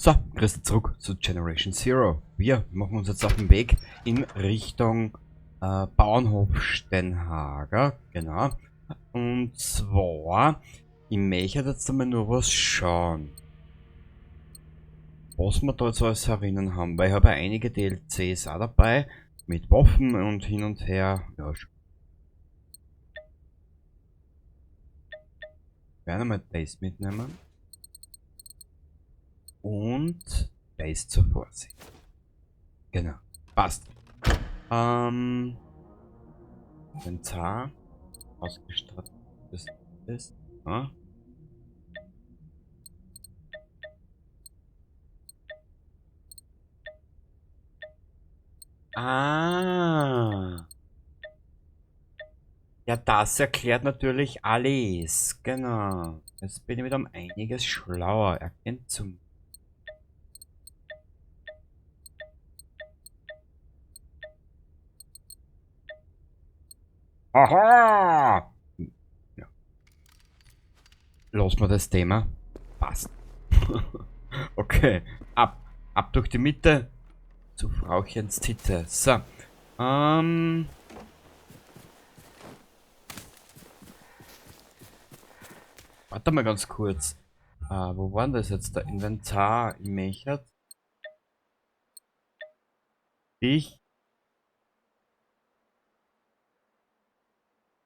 So, grüß dich zurück zu Generation Zero. Wir machen uns jetzt auf den Weg in Richtung Bauernhof Steinhager. Genau. Und zwar, ich möchte jetzt einmal nur was schauen. Was wir da jetzt alles herinnen haben, weil ich habe ja einige DLCs auch dabei, mit Waffen und hin und her. Ja, schon. Ich werde mal das mitnehmen. Und das zur Vorsicht. Genau. Passt. Inventar. Ausgestattet ist. Ja. Ah. Ja, das erklärt natürlich alles. Genau. Jetzt bin ich wieder um einiges schlauer. Erkennt zum. Aha! Ja. Lass mal das Thema. Passt. Okay. Ab. Ab durch die Mitte. Zu Frauchens Titte. So. Warte mal ganz kurz. Wo war denn das jetzt? Der Inventar im Mechert. Dich.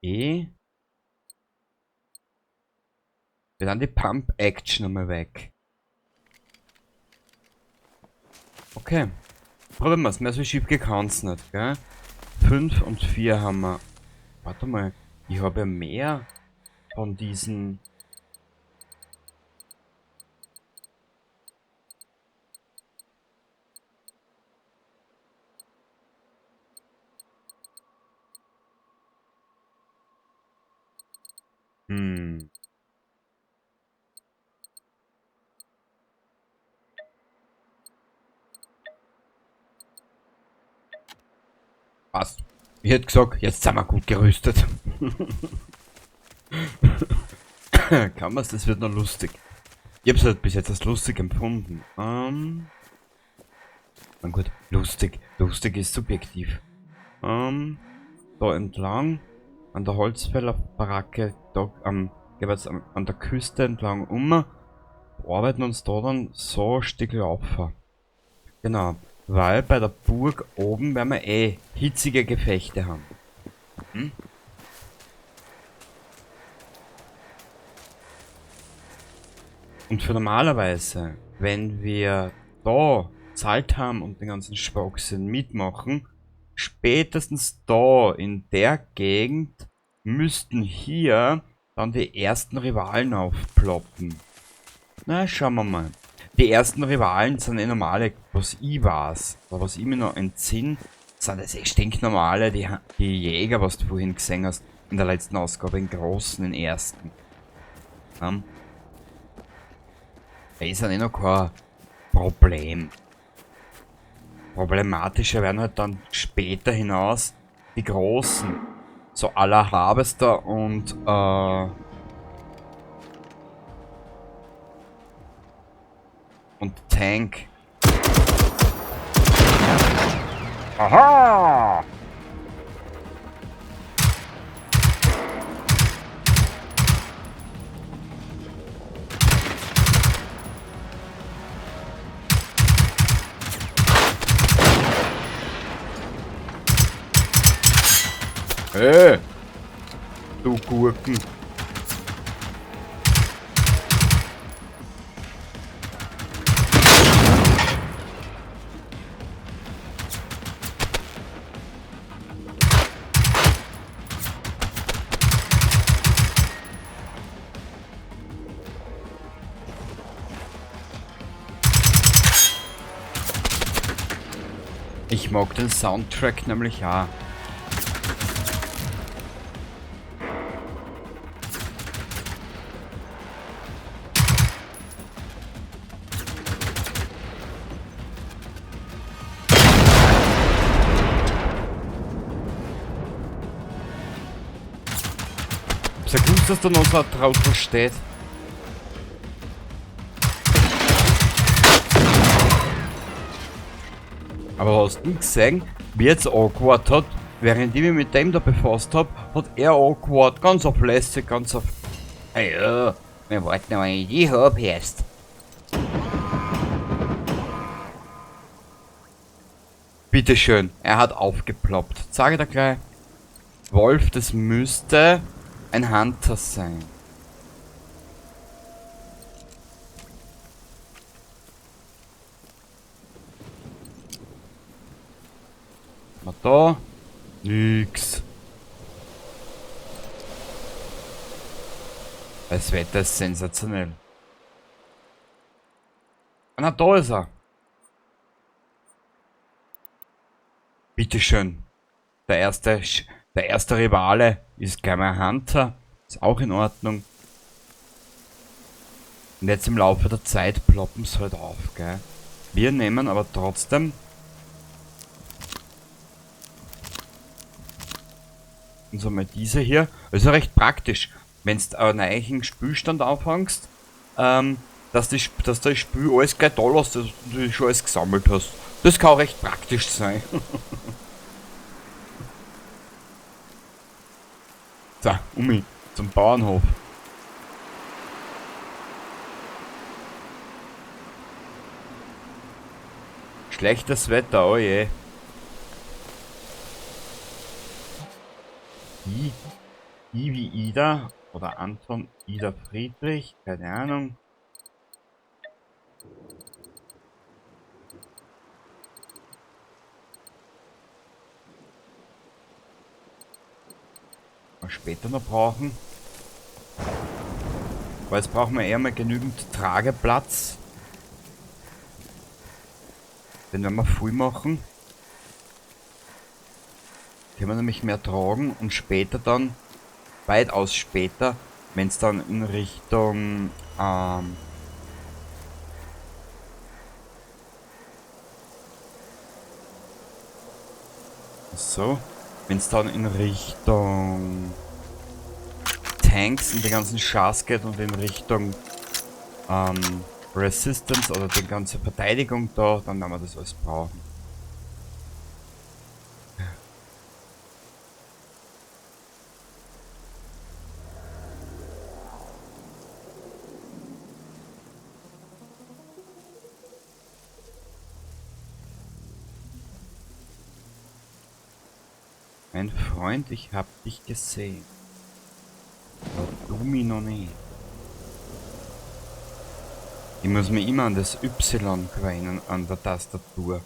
E. Wir dann die Pump Action nochmal weg. Okay. Probieren wir's. Mehr so schief kann's nicht, gell? 5 und 4 haben wir. Warte mal. Ich habe ja mehr von diesen. Passt. Ich hätte gesagt, jetzt sind wir gut gerüstet. Kann man's, das wird noch lustig. Ich hab's halt bis jetzt als lustig empfunden. Na gut, lustig. Lustig ist subjektiv. Da entlang, an der Holzfällerbaracke, da jeweils an der Küste entlang arbeiten uns da dann so ein Stück auf. Genau, weil bei der Burg oben werden wir eh hitzige Gefechte haben. Hm? Und für normalerweise, wenn wir da Zeit haben und den ganzen Schwachsinn mitmachen, spätestens da in der Gegend müssten hier dann die ersten Rivalen aufploppen. Na, schauen wir mal. Die ersten Rivalen sind eh normale, was ich weiß, aber was ich mir noch entsinne, sind das eh stinknormale, die Jäger, was du vorhin gesehen hast, in der letzten Ausgabe, in großen, in ersten. Ja. Die sind eh noch kein Problem. Problematischer werden halt dann später hinaus die Großen. So à la Harvester und Tank. Aha! Hey! Du Gurken! Ich mag den Soundtrack nämlich auch. Ist ja gut, dass da noch so ein Trottel steht. Aber hast du gesehen, wie jetzt angewartet hat, während ich mich mit dem da befasst hab, hat er angewartet, ganz auf lässig, ganz auf... Hey, ja, wir warten, wenn ich die hab, erst. Bitteschön, er hat aufgeploppt. Sag ich dir gleich. Wolf, das müsste ein Hunter sein. Mal da. Nix. Das Wetter ist sensationell. Na, da ist er. Bitteschön. Der erste Rivale ist gleich mal Hunter. Ist auch in Ordnung. Und jetzt im Laufe der Zeit ploppen's halt auf, gell? Wir nehmen aber trotzdem uns einmal diese hier. Das ist ja recht praktisch, wenn du einen neuen Spülstand anfängst, dass das Spül alles gleich da lässt, dass du schon alles gesammelt hast. Das kann auch recht praktisch sein. So, um zum Bauernhof. Schlechtes Wetter, oh je. I wie Ida oder Anton Ida Friedrich, keine Ahnung. Mal später noch brauchen. Aber jetzt brauchen wir eher mal genügend Trageplatz. Den werden wir voll machen. Können wir nämlich mehr tragen und später dann, weitaus später, wenn es dann in Richtung so, wenn es dann in Richtung Tanks und den ganzen Scheiß geht und in Richtung Resistance oder die ganze Verteidigung da, dann werden wir das alles brauchen. Mein Freund, ich hab dich gesehen. Aber du mich noch nicht. Ich muss mir immer an das Y gewöhnen, an der Tastatur.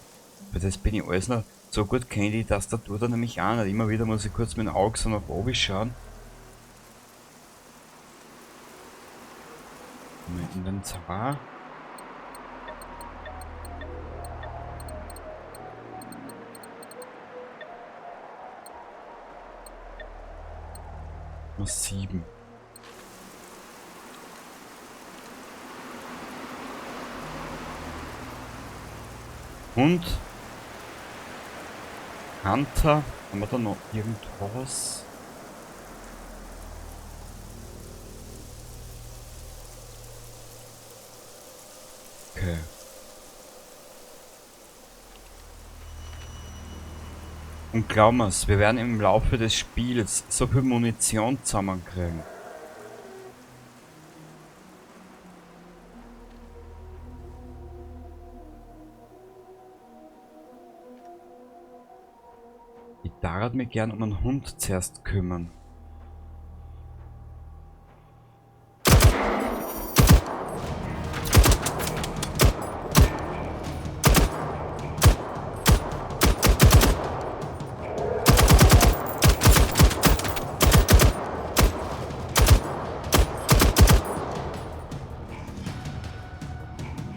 Weil das bin ich alles noch so gut, kenne ich die Tastatur da nämlich auch nicht. Immer wieder muss ich kurz mit dem Auge so nach oben schauen. Inventar. Nur 7. Und Hunter, haben wir da noch irgendwas? Okay. Und glaub mir's, wir werden im Laufe des Spiels so viel Munition zusammenkriegen. Ich darf mich gern um einen Hund zuerst kümmern.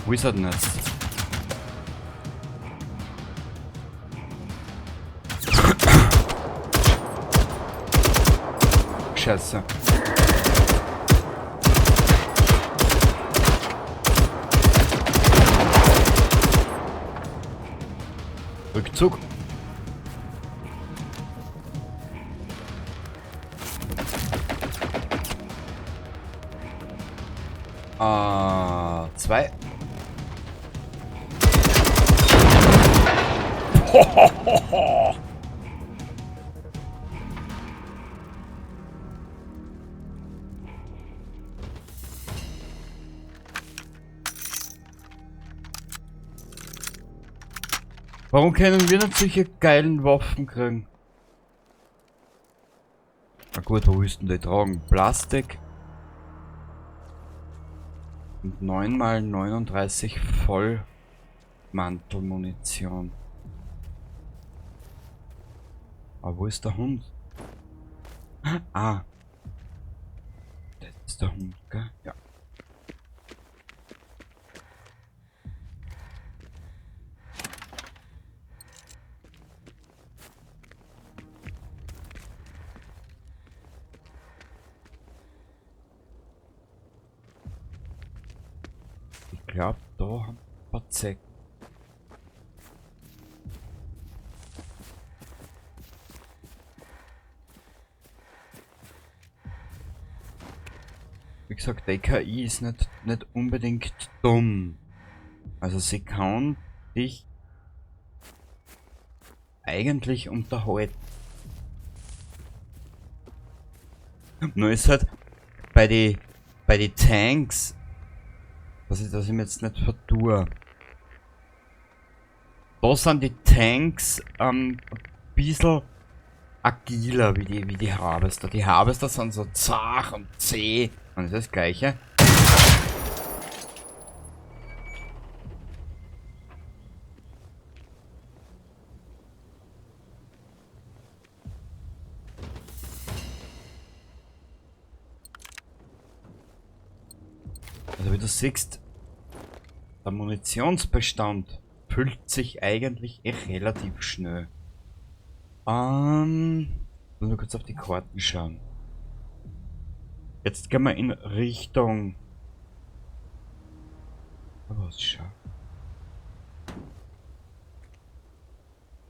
Wo ist er denn jetzt? Scheiße. Rückzug. Ah, 2. Hohohoho! Warum können wir nicht solche geilen Waffen kriegen? Na gut, wo willst du denn die tragen? Plastik. Und 9 mal 39 Vollmantelmunition. Aber wo ist der Hund? Ah. Das ist der Hund, gell? Ja. Ich glaub, da haben wir ein paar Zecken. Wie gesagt, die KI ist nicht unbedingt dumm. Also sie kann dich eigentlich unterhalten. Nur ist halt bei die Tanks, dass ich mir jetzt nicht vertue. Da sind die Tanks ein bisschen agiler wie die Harvester. Die Harvester sind so zart und zäh. Und das ist das Gleiche. Also wie du siehst, der Munitionsbestand füllt sich eigentlich eh relativ schnell. Muss mal kurz auf die Karten schauen. Jetzt gehen wir in Richtung... Was schau?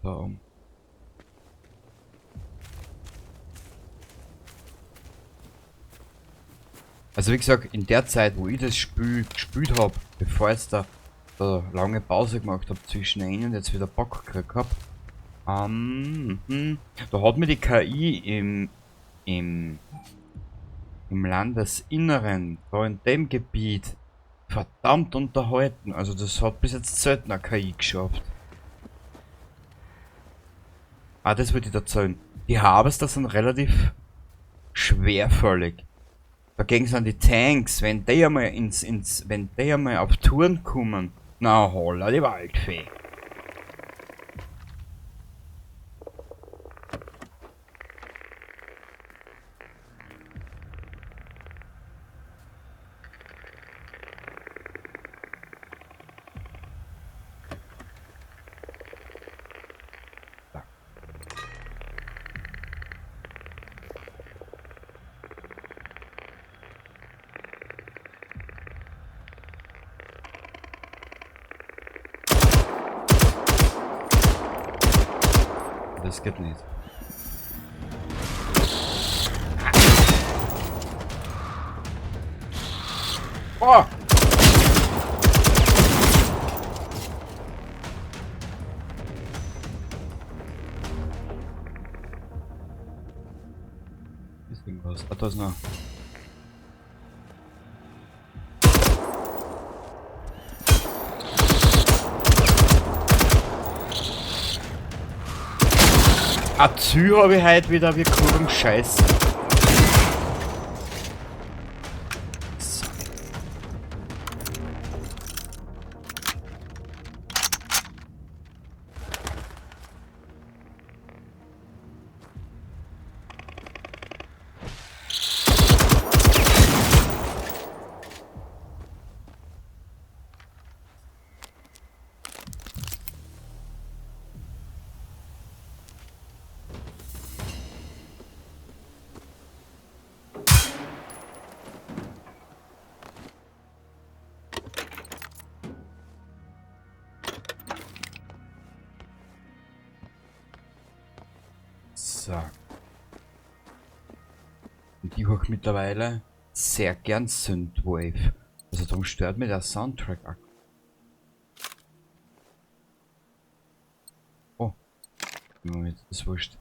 Da oben. Also wie gesagt, in der Zeit, wo ich das Spiel gespielt hab, bevor ich jetzt da lange Pause gemacht hab zwischen ihnen und jetzt wieder Bock gekriegt hab, da hat mir die KI im Landesinneren, da in dem Gebiet, verdammt unterhalten. Also das hat bis jetzt selten eine KI geschafft. Ah, das wollte ich erzählen. Die Harvester sind relativ schwerfällig. Dagegen sind die Tanks, wenn die einmal ins, ins, wenn die einmal auf Touren kommen, na holla die Waldfee. Das geht nicht. Oh! Ist irgendwas. Ah, da ist noch. Azu hab ich heute wieder, wir kurven Scheiß. So. So. Und ich höre mittlerweile sehr gern Synthwave. Also darum stört mir der Soundtrack auch. Oh. Moment, das ist wurscht.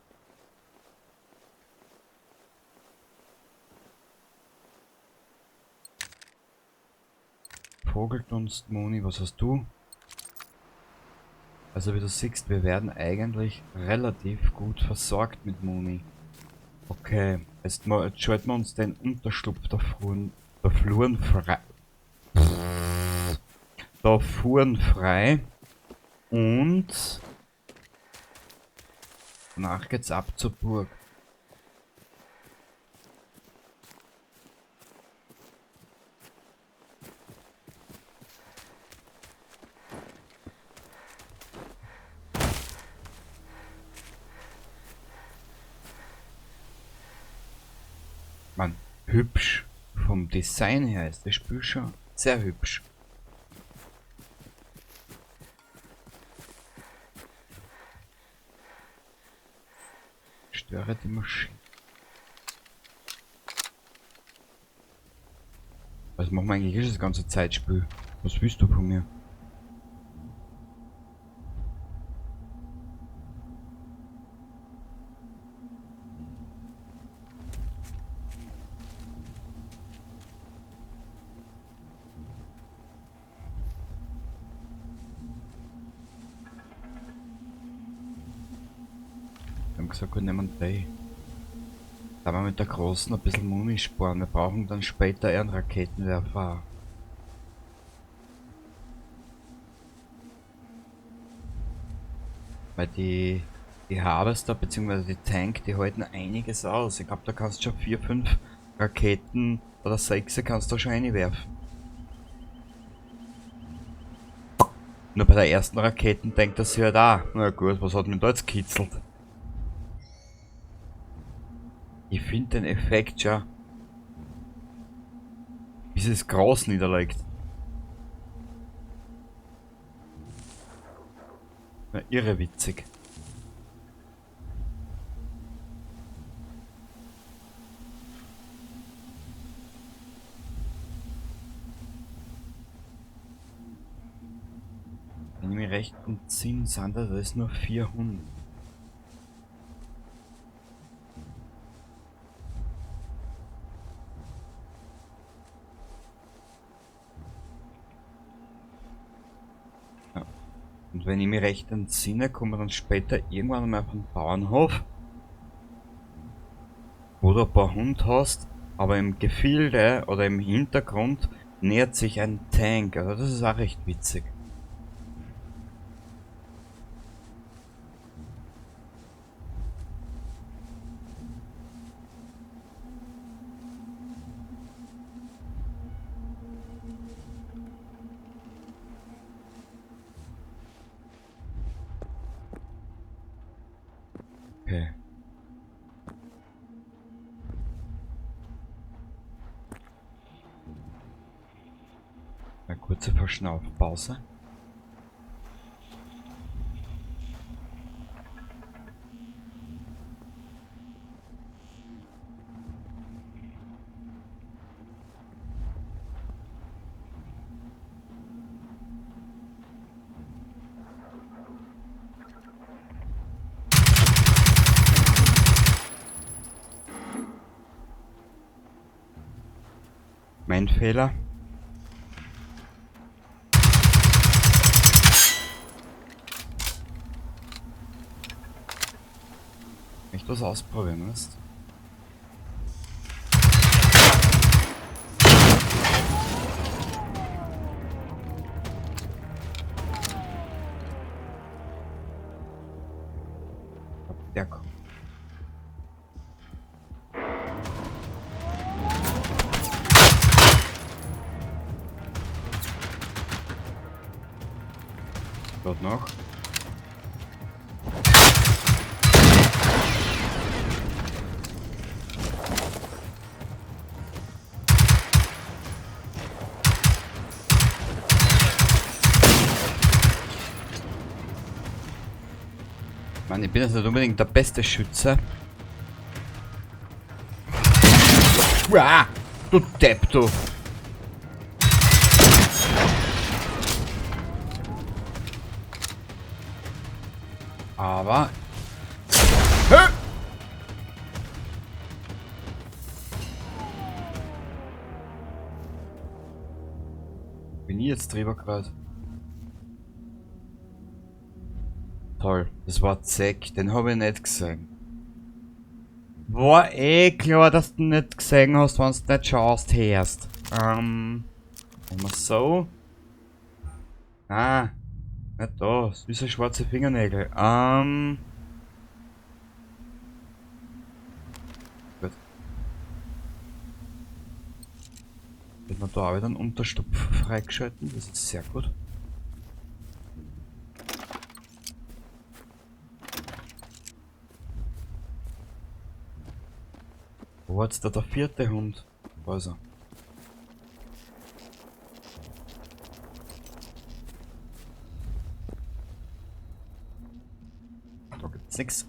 Vogeldunst, Moni, was hast du? Also wie du siehst, wir werden eigentlich relativ gut versorgt mit Moni. Okay, jetzt schalten wir uns den Unterschlupf der Fluren frei. Da fuhren frei. Und danach geht's ab zur Burg. Man, hübsch. Vom Design her ist das Spiel schon sehr hübsch. Störe die Maschine. Was machen wir eigentlich das ganze Zeitspiel? Was willst du von mir? Wir haben gesagt, wir nehmen die. Da wir mit der großen ein bisschen Muni sparen. Wir brauchen dann später eher einen Raketenwerfer. Weil die Harvester bzw. die Tank, die halten einiges aus. Ich glaub, da kannst du schon 4, 5 Raketen oder 6 kannst du schon reinwerfen. Nur bei der ersten Raketen denkt er sich halt auch, na gut, was hat mich da jetzt kitzelt? Ich find den Effekt schon, wie sie das Gras niederlegt. Na, irre witzig. Wenn ich mich recht entsinne, sind das nur 400. Und wenn ich mich recht entsinne, kommen wir dann später irgendwann mal auf den Bauernhof, wo du ein paar Hunde hast, aber im Gefilde oder im Hintergrund nähert sich ein Tank. Also das ist auch recht witzig. Okay. Eine kurze Verschnaufpause. Mein Fehler. Ich möchte was ausprobieren, weißt? Der kommt. Dort noch. Ich meine, ich bin jetzt nicht unbedingt der beste Schütze. Uah, du Depp, du! Aber Bin ich jetzt drüber gerade? Toll, das war Zeck, den habe ich nicht gesehen. War eh klar, dass du nicht gesehen hast, wenn du nicht schaust, hörst. Machen wir so. Ah, nicht da, süße schwarze Fingernägel. Gut. Wird man da auch wieder einen Unterstupf freigeschalten, das ist sehr gut. Wo war jetzt da der vierte Hund? Wo ist er? Da gibt's nix.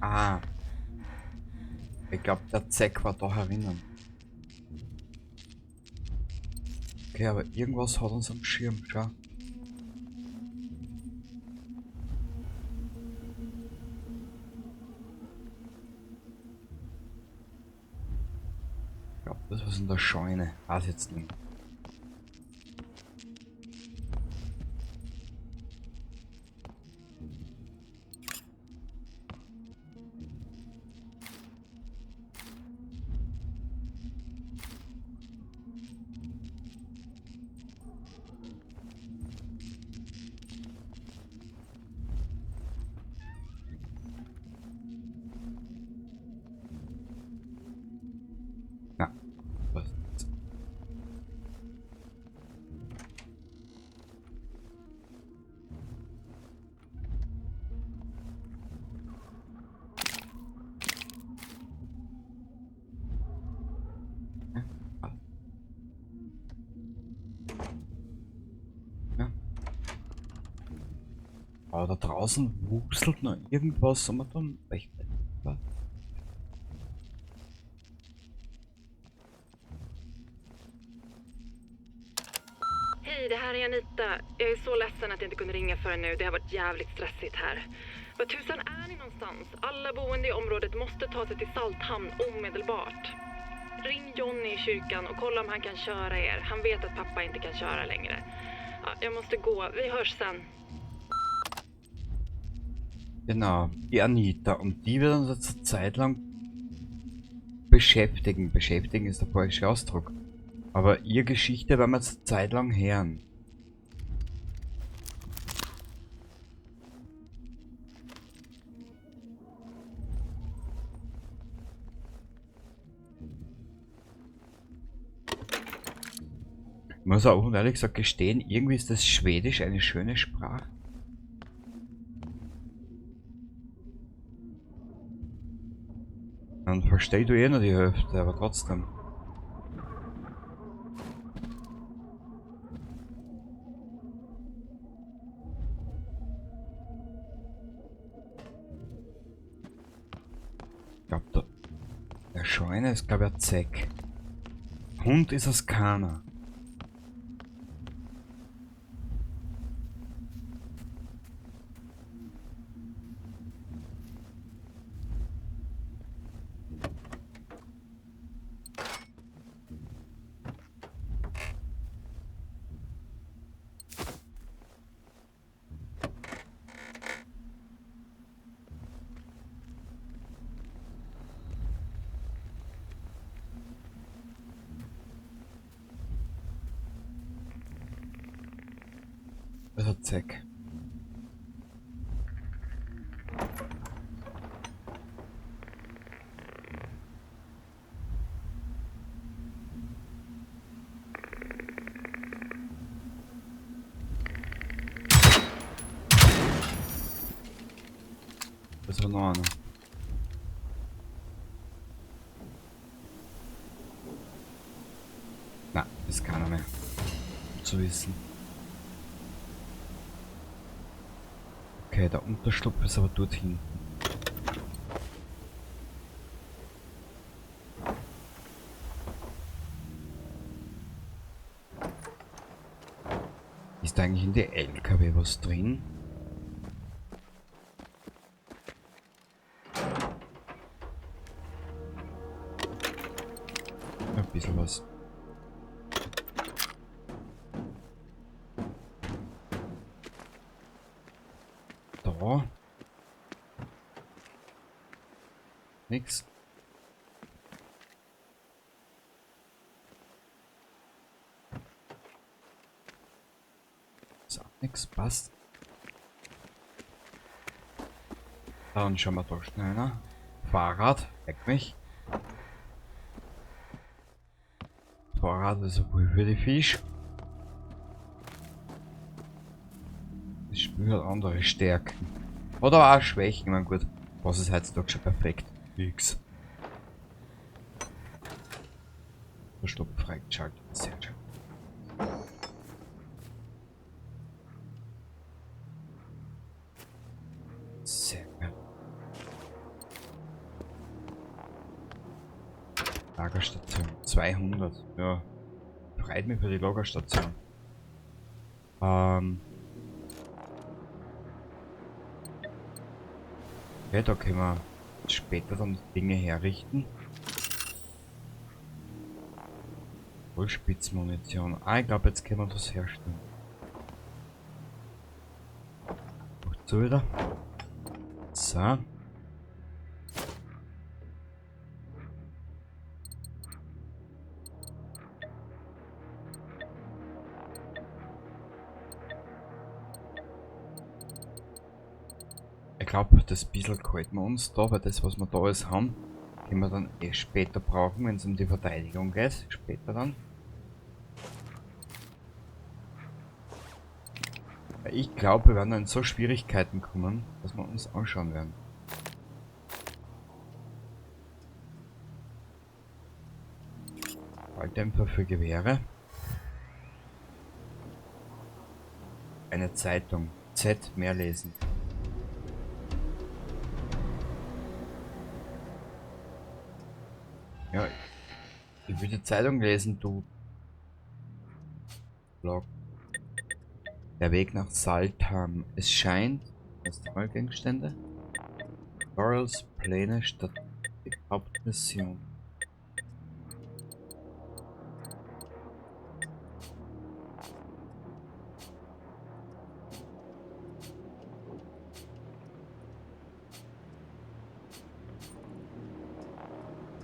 Ah. Ich glaub, der Zeck war da herinnen. Okay, aber irgendwas hat uns am Schirm, schau. Ich glaub, das was in der Scheune. Weiß jetzt nicht. Aber da draußen wuselt noch irgendwas, aber dann echt nicht. Hej, det här är Anita. Jag är så ledsen att jag inte kunde ringa förrän nu. Det har varit jävligt stressigt här. Var tusan är ni någonstans? Alla boende i området måste ta sig till Salthamn omedelbart. Ring Johnny i kyrkan och kolla om han kan köra er. Han vet att pappa inte kan köra längre. Ja, jag måste gå. Vi hörs sen. Genau, die Anita. Und die wird uns jetzt eine Zeit lang beschäftigen. Beschäftigen ist der falsche Ausdruck. Aber ihre Geschichte werden wir jetzt eine Zeit lang hören. Ich muss auch ehrlich gesagt gestehen, irgendwie ist das Schwedisch eine schöne Sprache. Dann verstehst du eh nur die Hälfte, aber trotzdem. Ich glaub, der Scheune ist, glaub ich, ein Zeck. Hund ist es keiner. Also zack. Das war noch einer. Na, ist keiner mehr. Gut zu wissen. Okay, der Unterschlupf ist aber dort hinten. Ist da eigentlich in die LKW was drin? ein bisschen was. Da. Nix. Ist auch nix, passt. Dann schauen wir da schnell nach. Fahrrad, leck mich. Fahrrad ist wohl für die Fisch. Das Spiel hat andere Stärken. Oder auch Schwächen, ich mein gut, was ist heutzutage schon perfekt? Nix. Stopp freigeschaltet. Sehr schön. Sehr gut. Lagerstation 200. Ja. Freut mich für die Lagerstation. Okay, da können wir später dann Dinge herrichten. Vollspitzmunition. Ah, ich glaube, jetzt können wir das herstellen. So wieder. So. Ich glaube, das bisschen halten wir uns da, weil das, was wir da alles haben, können wir dann eh später brauchen, wenn es um die Verteidigung geht. Später dann. Ich glaube, wir werden in so Schwierigkeiten kommen, dass wir uns anschauen werden. Schalldämpfer für Gewehre. Eine Zeitung. Z, mehr lesen. Ja, ich will die Zeitung lesen, du Blog. Der Weg nach Salthamn. Es scheint, was Gegenstände? Tutorials, Pläne, Statistik, Hauptmission.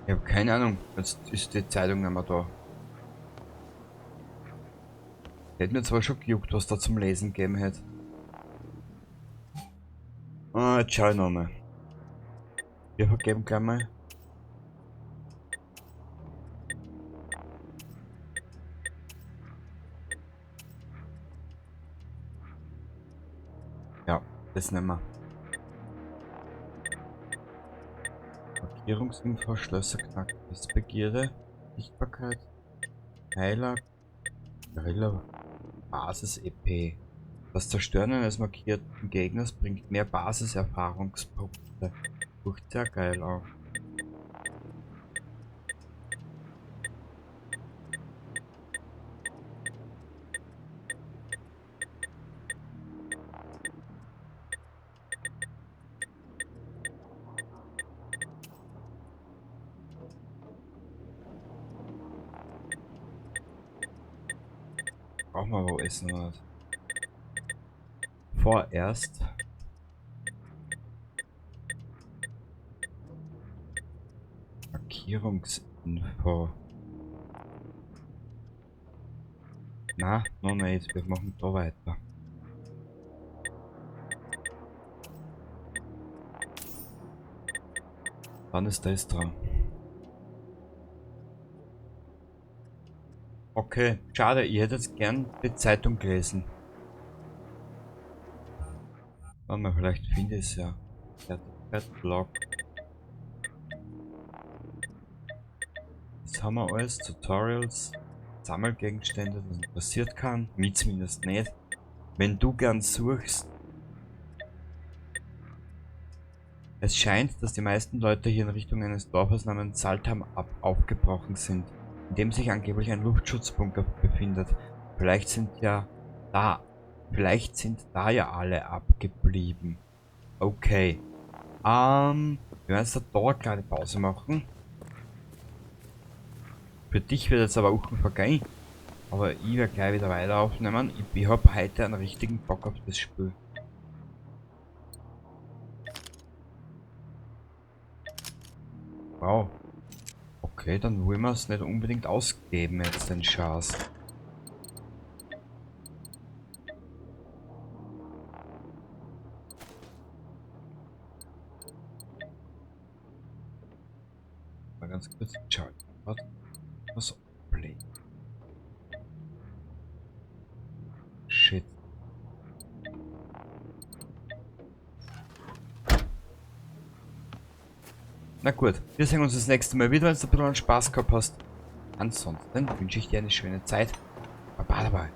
Ich hab keine Ahnung, jetzt ist die Zeitung nicht mehr da. Hätte mir zwar schon gejuckt, was da zum Lesen gegeben hätte. Ah, jetzt schau ich nochmal. Wir vergeben gleich mal. Ja, das nehmen wir. Markierungsinfo, Schlösser knacken, Wissbegierde, Sichtbarkeit, Heiler, Guerilla, Basis-EP. Das Zerstören eines markierten Gegners bringt mehr Basiserfahrungspunkte. Guckt sehr geil auch. Brauchen wir aber Essen oder was? Vorerst. Markierungsinfo. Na, noch nicht. Wir machen da weiter. Wann ist das dran? Okay, schade, ich hätte jetzt gern die Zeitung gelesen. Warte mal, vielleicht finde ich es ja. Fertigkeit, Blog. Das haben wir alles. Tutorials, Sammelgegenstände, das interessiert keinen. Mich zumindest nicht. Wenn du gern suchst. Es scheint, dass die meisten Leute hier in Richtung eines Dorfes namens Salthamn aufgebrochen sind, in dem sich angeblich ein Luftschutzbunker befindet. Vielleicht sind da ja alle abgeblieben. Okay. Wir werden jetzt da eine kleine Pause machen. Für dich wird jetzt aber auch vergehen. Aber ich werde gleich wieder weiter aufnehmen. Ich habe heute einen richtigen Bock auf das Spiel. Wow. Okay, dann wollen wir es nicht unbedingt ausgeben jetzt, den Schatz. Mal ganz kurz schauen. Was? Play. Shit. Na gut, wir sehen uns das nächste Mal wieder, wenn du ein bisschen Spaß gehabt hast. Ansonsten wünsche ich dir eine schöne Zeit. Baba dabei.